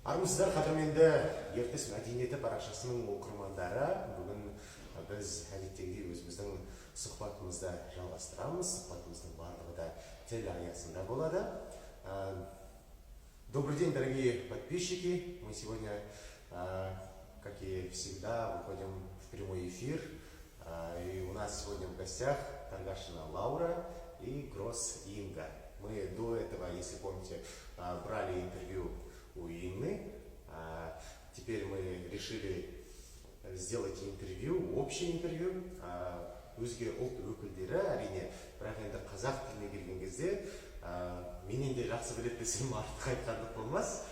Армысыздар, қадірменді Ертіс мәдениеті парақшасының оқырмандары! Бүгін біз әдеттегідей өзіміздің сұхбатымызды жалғастырамыз. Сұхбатымыздың барлығы да тіл аясында болады. Добрый день, дорогие подписчики! Мы сегодня, как и всегда, выходим в прямой эфир. И у нас сегодня в гостях Торгашина Лаура и Гросс Инга. Мы до этого, если помните, брали интервью у Инны. Теперь мы решили сделать интервью, общее интервью. Өзге ұлт өкілдері, әрине, бірақ енді қазақ тіліне келген кезде менен де жақсы біледі десем, артық айтқандық болмас.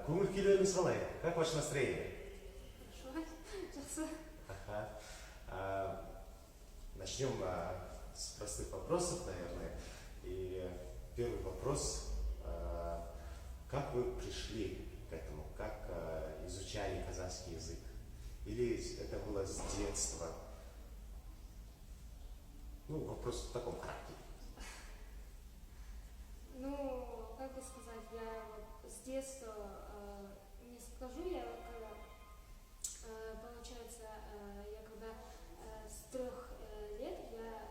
Көңіл күйлеріңіз қалай? Как ваше настроение? Хорошо, жақсы. Ага. Начнем с простых вопросов, наверное. И первый вопрос. Как вы пришли к этому? Как изучали казахский язык? Или это было с детства? Ну, вопрос в таком характере. Ну, как бы сказать, я вот с детства, не скажу, я когда, получается, я когда с 3 лет я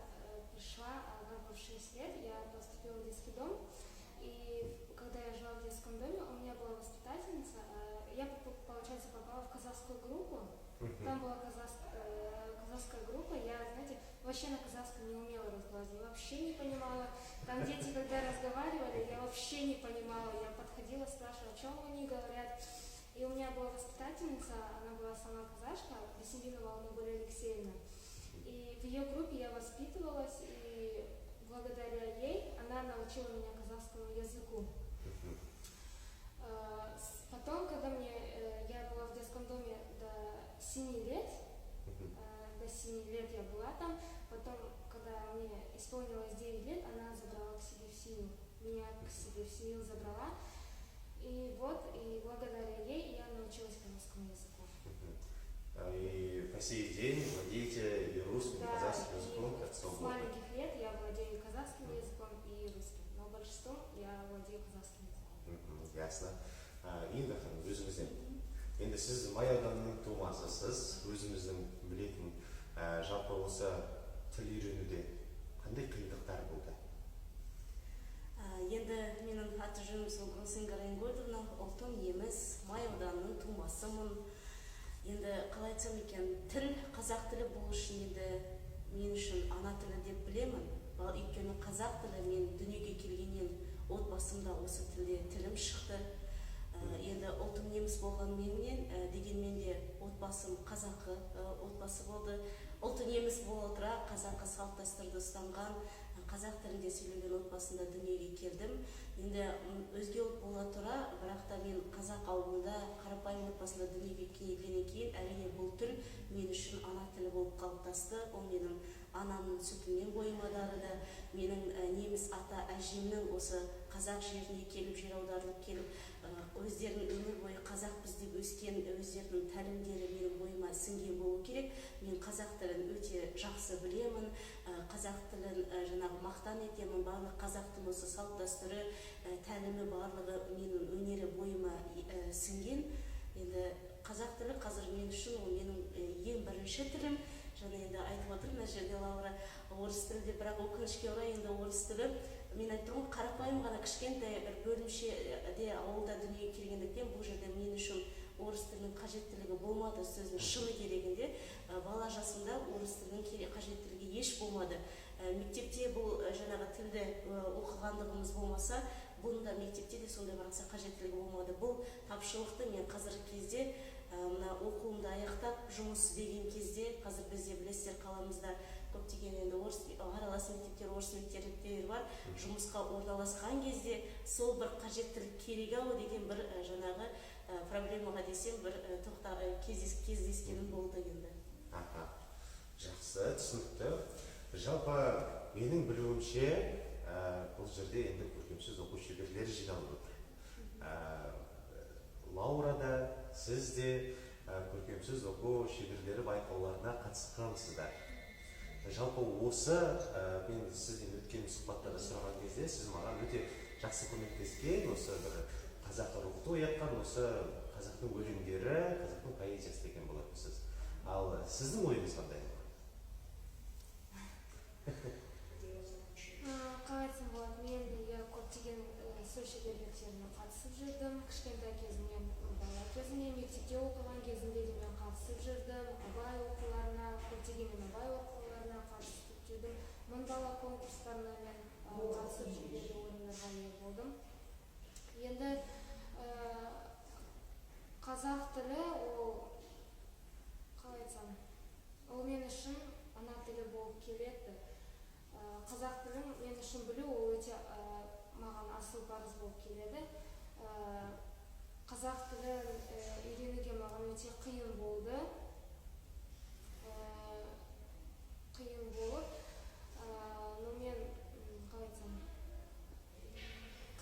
пришла, как бы в 6 лет я поступила в детский дом, и когда я жила в детском доме, у меня была воспитательница, я, получается, попала в казахскую группу. Там была казахская группа, я, знаете, вообще на казахском не умела разговаривать, я вообще не понимала. Там дети, когда разговаривали, я вообще не понимала. Я подходила, спрашивала, о чем они говорят. И у меня была воспитательница, она была сама казашка, Бесембинова Алмагуль Алексеевна. И в ее группе я воспитывалась, и благодаря ей она научила меня казахскому языку. Потом, когда я была в детском доме до 7 лет, до 7 лет я была там, потом, когда мне исполнилось 9 лет, она забрала к себе в семью, меня к себе в семью забрала. И вот, и благодаря ей я научилась казахскому языку. И по сей день владеете и русским, и Да, казахским и языком как с свободно. Маленьких лет я владею и казахским языком, и русским. Но большинством я владею казахским языком. Ясно. Инга ханым, өзіңізден. Енді сіз Май ауданының тумасысыз, өзіміздің білетін, жалпы осы тіл үйренуде қандай қиындықтар болды? Енді менің аты жөнім сол Гросс Инга Рейнгольдовна, ұлтым неміс, Май ауданының тумасымын. Енді қалай айтсам екен, тіл, қазақ тілі бұл үшін енді мен үшін ана тілі деп білемін. Өйткені қазақ тілі мен дүниеге келгеннен отбасымда осы тілде тілім шықты. Енді ұлтым неміс болғанменен, дегенмен де отбасым қазақы отбасы болды. Ұлты неміс бола тұра, қазақы салт дәстүрді ұстанған, қазақ тілінде сөйлеген отбасында дүниеге келдім. Енді өзге ұлт бола тұра, бірақ та мен қазақ ауылында қарапайым отбасында дүниеге келгеннен кейін, әрине, бұл тіл мен үшін ана тілі болып қалыптасты. Ол менің анамның сүтімен бойыма дарыды. Менің неміс ата әжемнің осы қазақ жеріне келіп, жер аударылып келіп, өздерінің өмір бойы қазақпыз деп өскен өздерінің тәлімдері менің бойыма сіңген болу керек. Мен қазақ тілін өте жақсы білемін, қазақ тілін жаңағы мақтан етемін. Барлық қазақтың осы салт дәстүрі, тәлімі, барлығы менің өнері бойыма сіңген. Енді қазақ тілі қазір мен үшін ол менің ең бірінші тілім. Жаңа енді айтып отыр мына жерде Лаура орыс тілі деп, бірақ өкінішке орай, енді орыс тілі, мен айттым ғой, қарапайым ғана кішкентай бір бөлімшеде, ауылда дүниеге келгендіктен, бұл жерде мен үшін орыс тілінің қажеттілігі болмады. Сөздің шыны керегінде, бала жасымда орыс тілінің қажеттілігі еш болмады. Мектепте бұл жаңағы тілді оқығандығымыз болмаса, бұның да мектепте де сондай бір аса қажеттілігі болмады. Бұл тапшылықты мен қазіргі кезде, мына оқуымды аяқтап, жұмыс іздеген кезде, қазір бізде, білесіздер, қаламызда көптеген енді орыс аралас мектептер, орыс мектептер бар, жұмысқа орналасқан кезде сол бір қажеттілік керек ау деген бір жаңағы проблемаға десем, бір тоқта кездескенім болды енді. Аха, жақсы, түсінікті. Жалпы менің білуімше, бұл жерде енді көркем сөз оқу шеберлері жиналып отыр. Лаура да, сіз де көркем сөз оқу шеберлері байқауларына қатысқансыздар. Жалпы осы мен сізден өткен сұхбатта да сұраған кезде сіз маған өте жақсы көмектескен осы бір Қазақы рухты оятқан осы қазақтың өлеңдері, қазақтың поэзиясы деген болатынсыз. Ал сіздің ойыңыз қандай? Қалай айтсам болады, мен де, иә, көптеген сөз шеберліктеріне қатысып жүрдім. Кішкентай кезімнен, бала кезімнен, мектепте оқыған кезімде де мен қатысып жүрдім. Абай оқуларына, көптеген мен Абай оқуларына қатысып жүрдім. «Мың бала» конкурстарына мен қатысып, жүлделі орындарға ие болдым. Енді қазақ тілі ол, қалай айтсам, ол мен үшін ана тілі болып келеді. Қазақ тілін мен үшін білу ол өте маған асыл парыз болып келеді. Қазақ тілін үйренуге маған өте қиын болды. Қиын болып, но мен, қалай айтсам,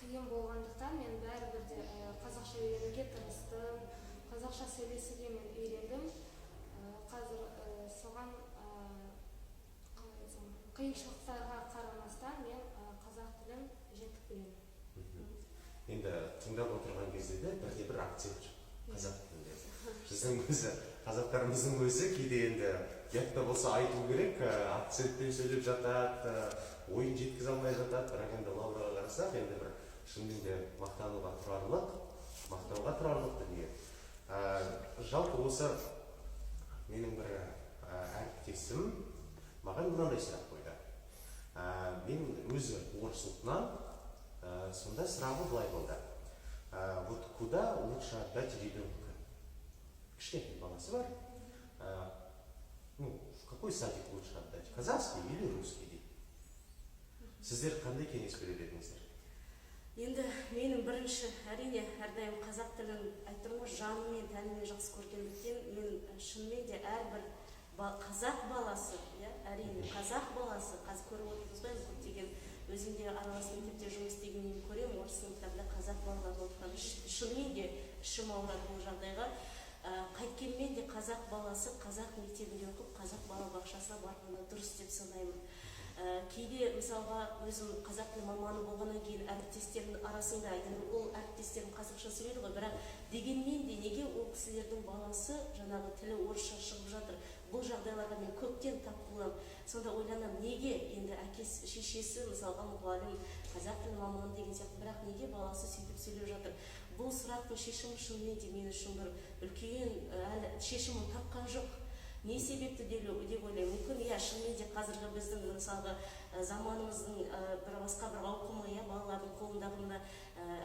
қиын болғандықтан мен бәрібір де қазақша үйренуге тырыстым, қазақша сөйлесуге мен үйрендім. Қазір соған, қалай айтсам, қиыншылықтарға қарамастан мен қазақ тілін жетік білемін. Енді тыңдап отырған кезде де бірде бір акцент жоқ қазақ тілінде. Біздің өзі қазақтарымыздың өзі кейде, енді ұят та болса айту керек, акцентпен сөйлеп жатады, ойын жеткізе алмай жатады. Бірақ енді Лаураға қарасақ, енді бір шынымен де мақтануға тұрарлық, мақтауға тұрарлық дүние. Жалпы осы менің бір әріптесім маған мынандай сұрақ қойды. Мен өзі орыс ұлтынан, сонда сұрағы былай болды: Вот куда лучше отдать ребенка? Кішкентай баласы бар, ну, в какой садик лучше отдать, казахский или русский, дейді. Сіздер қандай кеңес берер едіңіздер? Енді менің бірінші, әрине, әрдайым қазақ тілін, айтып тұрмын ғой, жаныммен, тәніммен жақсы көргендіктен, мен шынымен де әрбір қазақ баласы, иә, әрине, қазақ баласы. Қазір көріп отырмыз ғой енді, көптеген, өзім де аралас мектепте жұмыс істегеннен көремін, орыс сыныптарында қазақ балалары оқыған. Шынымен де ішім ауырады бұл жағдайға. Қайткенмен де қазақ баласы қазақ мектебінде оқып, қазақ балабақшасына барғаны дұрыс деп санаймын. Кейде мысалға, өзім қазақ тілі маманы болғаннан кейін, әріптестерімнің арасында, енді ол әріптестерім қазақша сөйлейді ғой, бірақ дегенмен де неге ол кісілердің баласы жаңағы тілі орысша шығып жатыр? Бұл жағдайларға мен көптен тап боламын. Сонда ойланамын, неге енді әкесі, шешесі, мысалға, мұғалім, қазақ тілі маманы деген сияқты, бірақ неге баласы сөйтіп сөйлеп жатыр? Бұл сұрақтың шешімі шынымен де мен үшін бір үлкен, әлі шешімін тапқан жоқ. Не себепті деп ойлаймын. Мүмкін, иә, шынымен де қазіргі біздің, мысалға, заманымыздың бір басқа бір ауқымы, иә, балалардың қолындағы мына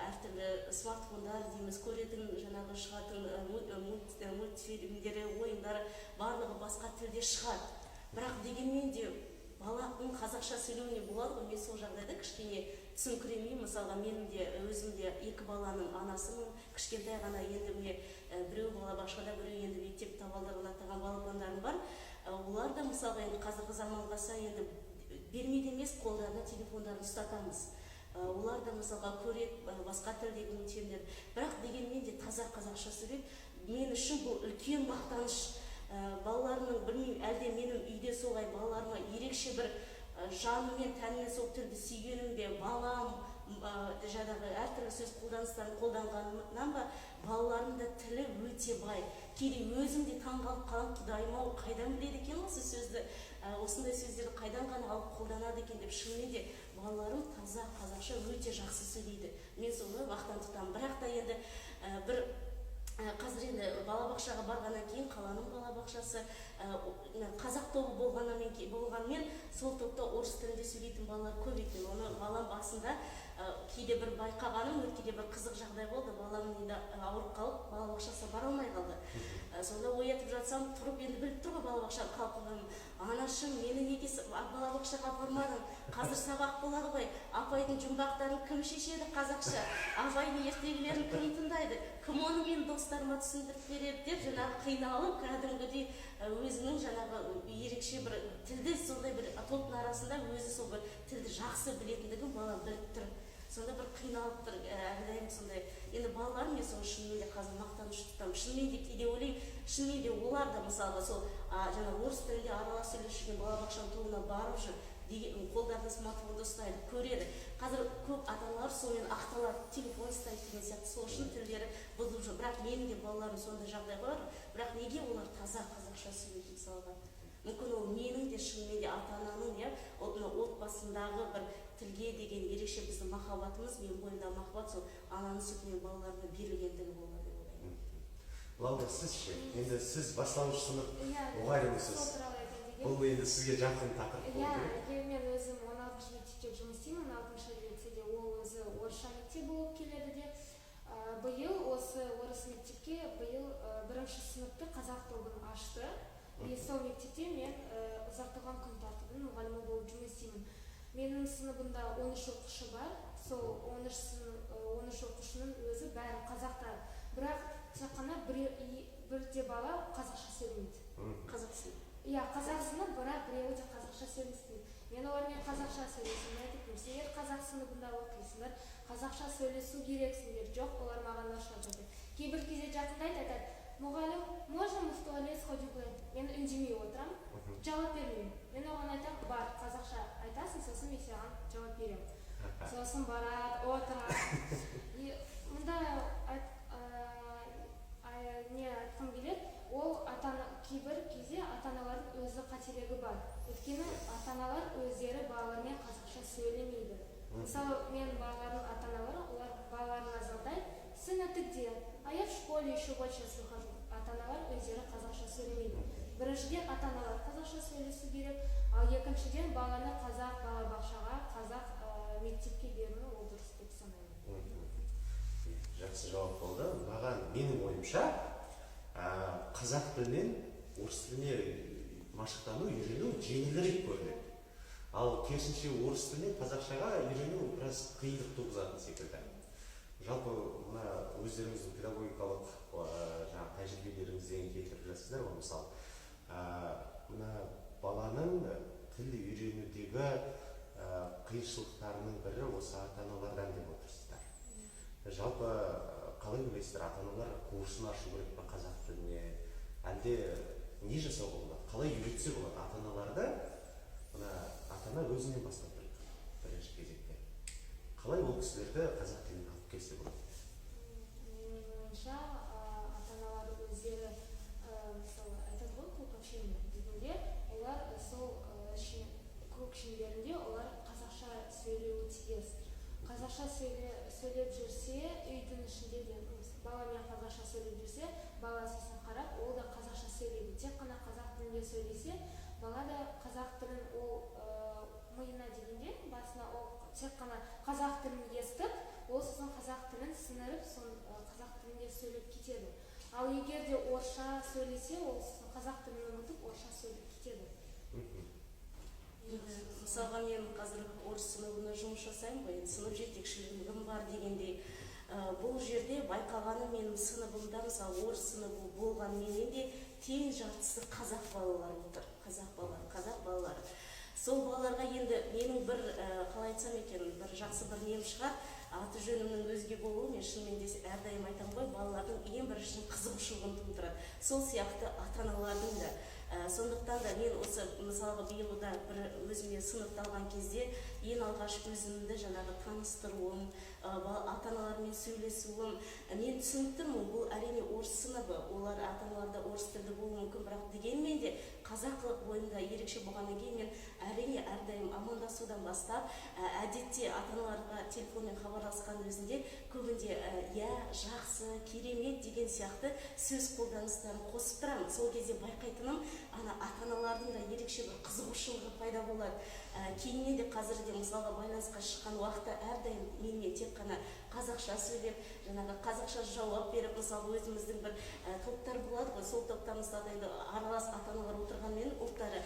әртүрлі смартфондар дейміз, көретін, жаңағы шығатын мультфильмдері, ойындары, барлығы басқа тілде шығады. Бірақ дегенмен де баланың қазақша сөйлеуіне болады ғой. Мен сол жағдайда кішкене түсінкіремеймін. Мысалға, менің де өзім де екі баланың анасымын. Кішкентай ғана, енді міне, біреу балабақшада, біреу енді мектеп табалдырығын аттаған балапандарым бар. Олар да, мысалға, енді қазіргі заманға сай енді бермейді емес, қолдарына телефондарын ұстатамыз. Олар да, мысалға, көреді басқа тілдегі мультфильмдер, бірақ дегенмен де таза қазақша сөйлейді. Мен үшін бұл үлкен мақтаныш. Балаларымның, білмеймін, әлде менің үйде солай балаларыма ерекше бір жаныммен, тәніммен сол тілді сүйгенім бе, балам жаңағы әртүрлі сөз қолданыстарын қолданғаннан ба, балаларым да тілі өте бай. Кейде өзім де таңғалып қаламын: құдайым ау, қайдан біледі екен осы сөзді, осындай сөздерді қайдан ғана алып қолданады екен деп. Шынымен де балаларым таза қазақша өте жақсы сөйлейді, мен соны мақтан тұтамын. Бірақ та енді бір қазір енді балабақшаға барғаннан кейін, қаланың балабақшасы, қазақ тобы болғанымен, сол топта орыс тілінде сөйлейтін балалар көп екен. Оны балам басында, кейде бір байқағаным, өткенде бір қызық жағдай болды. Балам енді ауырып қалып, балабақшасына бара алмай қалды. Сонда оятып жатсам, тұрып, енді біліп тұр ғой балабақшаға қалқыған. «Анашым, мені неге балабақшаға апармадың? Қазір сабақ болады ғой, апайдың жұмбақтарын кім шешеді қазақша, апайдың ертегілерін кім тыңдайды, кім оны менің достарыма түсіндіріп береді?» – деп, жаңағы қиналып, кәдімгідей өзінің жаңағы ерекше бір тілді, сондай бір топтың арасында өзі сол бір тілді жақсы білетіндігін бала біліп тұр. Сонда бір қиналып тұр. Әрдайым сондай енді балаларым, мен соны шынымен де қазір мақтаныш тұтамын. Шынымен де кейде ойлаймын, шынымен де олар да, мысалға, сол жаңа орыс тілінде аралас сөйлесіп жүрген балабақшаның тобына барып жүр. Деген қолдарында смартфонды ұстайды, көреді. Қазір көп ата аналар сонымен ақталады, телефон ұстайды деген сияқты, сол үшін тілдері бұзылып жүр. Бірақ менің де балаларым сондай жағдай бар, бірақ неге олар таза қазақша сөйлейді? Мысалға, мүмкін, ол менің де, шынымен де ата ананың, иә, ол мына отбасындағы бір тілге деген ерекше біздің махаббатымыз, менің бойымдағы махаббат сол ананың сүтімен балаларына берілгендігі болар деп ойлаймын. Лаура, сіз ше? Енді сіз бастауыш сынып Иә, мұғалімісіз. Сол туралы айтайын дегенмін. Бұл енді сізге жақын тақырып болу Иә, керек. Мен өзім 16 мектепте жұмыс істеймін, 16 лицейде. Ол өзі орысша мектеп болып келеді де. Биыл осы орыс мектепке биыл бірінші сыныпты қазақ тобын ашты. И сол мектепте мен ұзартылған күн тәртібінің мұғалімі болып жұмыс істеймін. Менің сыныбымда 13 оқушы бар. Сол 13 оқушының өзі бәрі қазақтар. Бірақ тек қана бірде бала қазақша сөйлемейді. Қазақ сынып. Иә, қазақ сынып, бірақ біреуі де қазақша сөйлеспейді. Мен олармен қазақша сөйлесемін, айтып, сендер қазақ сыныбында оқисыңдар, қазақша сөйлесу керексіңдер. Жоқ, олар маған орысша айтады. Кейбір кезде жақындайды, айтады: «Мұғалім, можно мы в туалет сходим?» Мен үндемей отырамын, жауап бермеймін. Мен оған айтамын: «Бар, қазақша айтасың, сосын мен саған жауап беремін». Сосын барады, отырады. И мында не айтқым келеді, ол ата ана, кейбір кезде ата аналардың өзі қателігі бар, өйткені ата аналар өздері балалармен қазақша сөйлемейді. Мысалы, менің балаларымның ата аналары, олар балаларына звондайды: «Сына, ты где?» «А я в школе еще, вот сейчас выхожу». Ата аналар өздері қазақша сөйлемейді. Біріншіден, ата аналар қазақша сөйлесу керек, ал екіншіден, баланы қазақ балабақшаға, қазақ мектепке беру ол дұрыс деп санаймын. Жақсы жауап болды. Маған, менің ойымша, қазақ тілінен орыс тіліне машықтану, үйрену жеңілірек көрінеді, ал керісінше орыс тілінен қазақшаға үйрену біраз қиындық туғызатын секілді. Жалпы, мына өздеріңіздің педагогикалық жаңағы тәжірибелеріңізден келтіріп жатсыздар ғой. Мысалы, мына баланың тіл үйренудегі қиыншылықтарының бірі осы ата аналардан деп отырсыздар. Жалпы, қалай ойлайсыздар, ата аналар курсын ашу керек па қазақ тіліне, әлде не жасауға болады, қалай үйретсе болады ата аналарды? Мына ата ана өзінен бастау керек бірінші кезекте. Қалай ол кісілерді қазақ тіліне алып келсе болады? Менің ойымша, ата аналар өздері, мысалы, айтады ғой, круг общения дегенде, олар сол круг шеңберінде олар қазақша сөйлеуі тиіс. Қазақша сөйлеп жүрсе, үйдің ішінде де баламен қазақша сөйлеп жүрсе, бала сосын қарап, ол да қазақша сөйлейді. Тек қана қазақ тілінде сөйлесе, бала да қазақ тілін ол миына дегенде, басына ол тек қана қазақ тілін естіп, ол сосын қазақ тілін сіңіріп, сол қазақ тілінде сөйлеп кетеді. Ал егер де орысша сөйлесе, ол сосын қазақ тілін ұмытып, орысша сөйлеп кетеді. Енді мысалға, мен қазір орыс сыныбында жұмыс жасаймын ғой, енді сынып жетекшілігім бар дегендей. Бұл жерде байқағаным, менің сыныбымда, мысалы, орыс сыныбы болғанменен де, тең жартысы қазақ балалары отыр, қазақ балалары, қазақ балалары. Сол балаларға енді менің бір қалай айтсам екен, бір жақсы бір нем шығар, аты жөнімнің өзге болуы. Мен шынымен де әрдайым айтамын ғой, балалардың ең біріншіден қызығушылығын тудырады, сол сияқты ата аналардың да. Сондықтан да мен осы, мысалға, биылда бір өзіме сыныпты алған кезде ең алғаш өзімді жаңағы таныстыруым, ата аналармен сөйлесуім, мен түсініп тұрмын, бұл әрине орыс сыныбы, олар ата аналар да орыс тілді болуы мүмкін, бірақ дегенмен де қазақылық бойымда ерекше болғаннан кейін, мен әрине әрдайым амандасудан бастап, әдетте ата аналарға телефонмен хабарласқан өзінде көбінде «иә, жақсы, керемет» деген сияқты сөз қолданыстарын қосып тұрамын. Сол кезде байқайтыным, ана ата аналардың да ерекше бір қызығушылығы пайда болады. Кейіннен де, қазір де, мысалға, байланысқа шыққан уақытта әрдайым менімен тек қана қазақша сөйлеп, жаңағы қазақша жауап беріп. Мысалы, өзіміздің бір топтар болады ғой, сол топта, мысалы, енді аралас ата аналар отырғанмен ұлттары,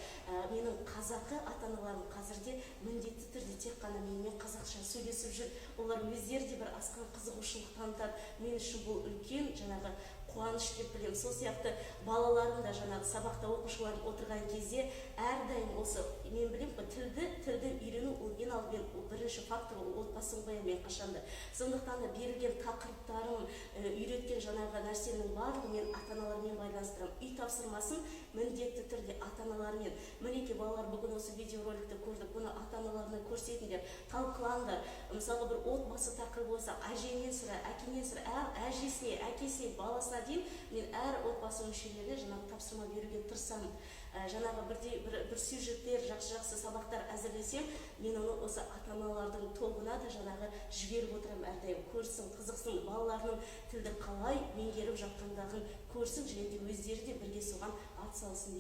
менің қазақы ата аналарым қазірде міндетті түрде тек қана менімен қазақша сөйлесіп жүр. Олар өздері де бір асқан қызығушылық танытады. Мен үшін бұл үлкен жаңағы қуаныш. Қуаныш деп білемін. Сол сияқты балаларым да жаңағы сабақта, оқушыларым отырған кезде әрдайым осы мен білемін ғой, тілді үйрену ол ең алдымен, ол бірінші фактор, ол отбасым ғой мен қашанда. Сондықтан да берілген тақырыптарым, үйреткен жаңағы нәрсенің барлығын мен ата аналармен байланыстырамын. Үй тапсырмасын міндетті түрде ата аналармен: «Мінекей, балалар, бүгін осы видеороликті көрдік, бұны ата аналарына көрсетіңдер, талқылаңдар». Мысалға, бір отбасы тақырыбы болса, әжеңнен сұра, әкеңнен сұра, әжесіне, әкесіне, баласына дейін мен әр отбасы мүшелеріне жаңағы тапсырма беруге тырысамын. Жаңағы бірде бір сюжеттер, жақсы жақсы сабақтар әзірлесем, мен оны осы ата аналардың тобына да жаңағы жіберіп отырамын әрдайым. Көрсін, қызықсын, балаларының тілді қалай меңгеріп жатқандарын көрсін және де өздері де бірге соған ат салсын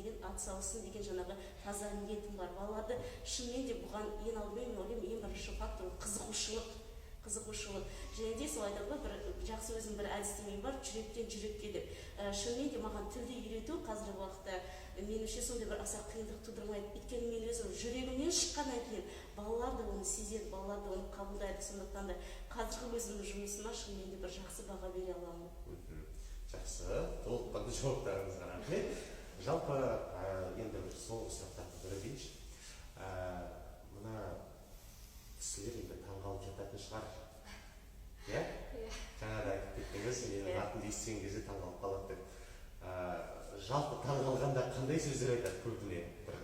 деген жаңағы таза ниетім бар. Балаларды шынымен де бұған ең алдымен, мен ойлаймын, ең бірінші фактор ол қызығушылық, қызығушылық. Және де сол айтады ғой, бір жақсы өзім бір әдістемем бар, «жүректен жүрекке» деп. Шынымен де маған тілді үйрету қазіргі уақытта, меніңше, сондай бір аса қиындық тудырмайды, өйткені мен өзім жүрегімнен шыққаннан кейін балалар да оны сезеді, балалар да оны қабылдайды. Сондықтан да қазіргі өзімнің жұмысыма шынымен де бір жақсы баға бере аламын. Жақсы, толыққанды жауаптарыңызға рахмет. Жалпы, енді бір соңғы сұрақтардың бірі дейінші. Мына кісілер енді таңғалып жататын шығар, иә? Иә. Жаңа да айтып кеттіңіз, менің Иә. атымды естіген кезде таңғалып қалады деп. Жалпы таңғалғанда қандай сөздер айтады көбіне? Бір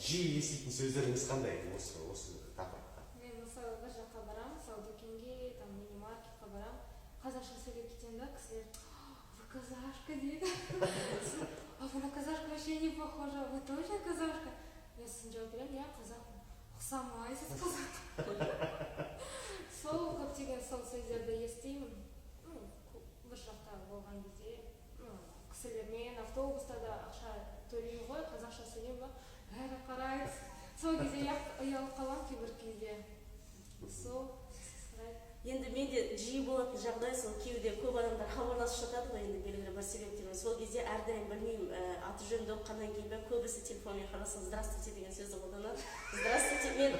жиі еститін сөздеріңіз қандай осы тақырыпта? Мен, мысалы, бір жаққа барамын, мысалы, дүкенге, там, мини маркетқа барамын, қазақша сөйлеп кетемін да, кісілер: «Вы казашка?» — дейді. «А вы на казашку вообще не похожа, вы точно казашка?» Мен сосын жауап беремін: «Иә, қазақпын». «Ұқсамайсыз қазақ». Сол көптеген сол сөздерді естимін. Ну, бір жақта болған кезде, ну, кісілермен автобуста да ақша төлеймін ғой, қазақша сөйлеймін ба, бәрі қарайды. Сол кезде ұялып қаламын кейбір кезде, сол сұрайды. Енді менде жиі болатын жағдай сол, кейде көп адамдар хабарласып жатады ғой енді белгілі бір себептермен. Сол кезде әрдайым, білмеймін, аты жөнімді ұққаннан кейін бе, көбісі телефонмен хабарласса, «здравствуйте» деген сөзді қолданады. «Здравствуйте». Мен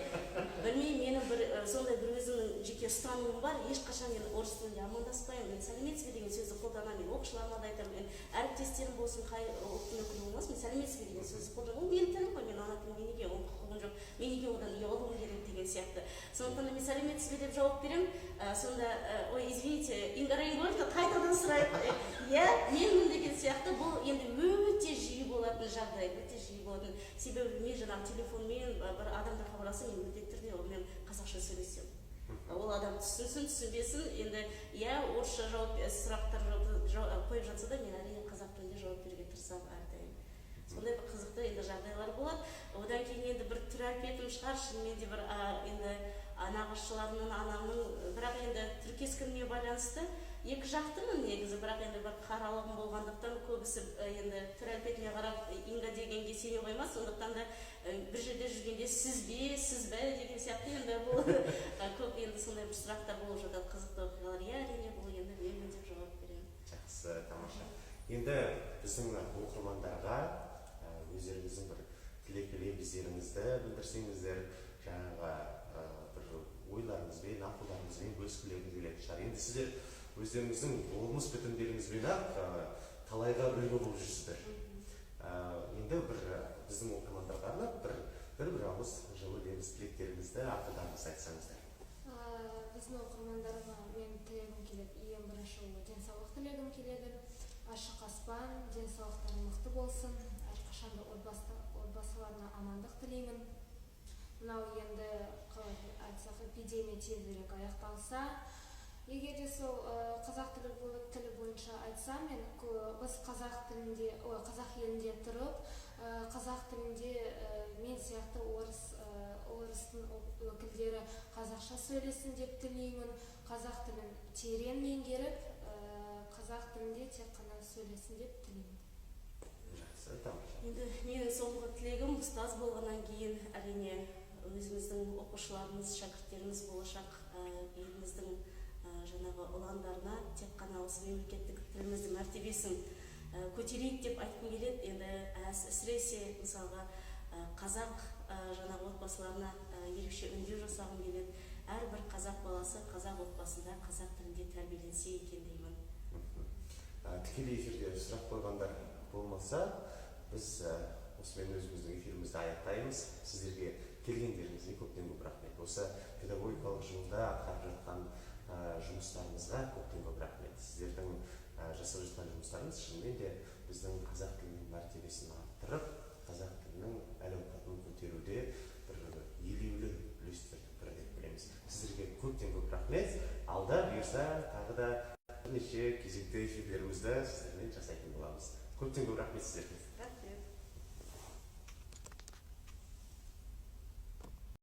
білмеймін, менің бір сондай бір өзімнің жеке ұстанымым бар: ешқашан мен орыс тілінде амандаспаймын, мен «сәлеметсіз бе» деген сөзді қолданамын. Мен оқушыларыма да айтамын, мен әріптестерім болсын, қай ұлттың өкілі болмасын, мен «сәлеметсіз бе» деген сөзді қолданамын. Ол менің тілім ғой, менің ана тілім, мен неге, оның құқығым жоқ, мен неге одан ұялуым керек деген сияқты. Сондықтан да мен «сәлеметсіз бе» деп жауап беремін. Сонда «Ой, извините, Инга Райнгольдовна?» қайтадан сұрайды. «Иә, менмін» деген сияқты. Бұл енді өте жиі болатын жағдай, өте жиі болатын. Себебі мен жаңағы телефонмен бір адамдар хабарласса, мен міндетті түрде онымен қазақша сөйлесемін. Ол адам түсінсін, түсінбесін, енді иә, орысша жауап, сұрақтар қойып жатса да, мен, әрине, қазақ тілінде жауап беруге тырысамын әрдайым. Сондай бір қызықты енді жағдайлар болады. Одан кейін енді бір түр әлпетім шығар, шынымен де бір енді нағашыларымның, анамның, бірақ енді түр кескініме байланысты екі жақтымын негізі, бірақ енді бір қаралығым болғандықтан, көбісі енді түр әлпетіме қарап Инга дегенге сене қоймас. Сондықтан да бір жерде жүргенде «сіз бе, сіз бе» деген сияқты енді бұл көп енді сондай бір сұрақтар болып жатады, қызықты оқиғалар. Иә, әрине, бұл енді менмін деп жауап беремін. Жақсы, тамаша. Енді біздің мына оқырмандарға өздеріңіздің бір тілек лебіздеріңізді білдірсеңіздер, жаңағы бір ойларыңызбен, ақылдарыңызбен бөліскілеріңіз келетін шығар. Енді сіздер өздеріңіздің болмыс бітімдеріңізбен ақ талайға үлгі болып жүрсіздер. Енді бір біздің оқырмандарға арнап бір ауыз жылы лебіз, тілектеріңізді, ақылдарыңызды айтсаңыздар. Біздің оқырмандарға мен тілегім келеді, ең бірінші ол денсаулық тілегім келеді. Ашық аспан, денсаулықтары мықты болсын, әрқашанда отбасыларына амандық тілеймін. Мынау енді, қалай айтсақ, эпидемия тезірек аяқталса. Егер де сол қазақ тілі бойынша айтсам, мен біз қазақ тілінде, ой, қазақ елінде тұрып, қазақ тілінде, мен сияқты орыстың өкілдері қазақша сөйлесін деп тілеймін. Қазақ тілін терең меңгеріп, қазақ тілінде тек қана сөйлесін деп тілеймін. Жақсы, тамаша. Енді менің соңғы тілегім, ұстаз болғаннан кейін, әрине, өзіміздің оқушыларымыз, шәкірттеріміз, болашақ еліміздің жаңағы ұландарына тек қана осы мемлекеттік тіліміздің мәртебесін көтерейік деп айтқым келеді. Енді әсіресе, мысалға, қазақ жаңағы отбасыларына ерекше үндеу жасағым келеді: әрбір қазақ баласы қазақ отбасында қазақ тілінде тәрбиеленсе екен деймін. Тікелей эфирде сұрақ қойғандар болмаса, біз осымен өзіміздің эфирімізді аяқтаймыз. Сіздерге келгендеріңізге көптен көп рахмет. Осы педагогикалық жолда атқарып жатқан жұмыстарыңызға көптен көп рахмет. Сіздердің жасап жатқан жұмыстарыңыз шынымен де біздің қазақ тілінің мәртебесін арттырып, қазақ тілінің әл ауқатын көтеруде бір елеулі үлестердің бірі деп білеміз. Сіздерге көптен көп рахмет. Алда бұйырса, тағы да бірнеше кезекті эфирлерімізді сіздермен жасайтын боламыз. Көптен көп рахмет сіздерге.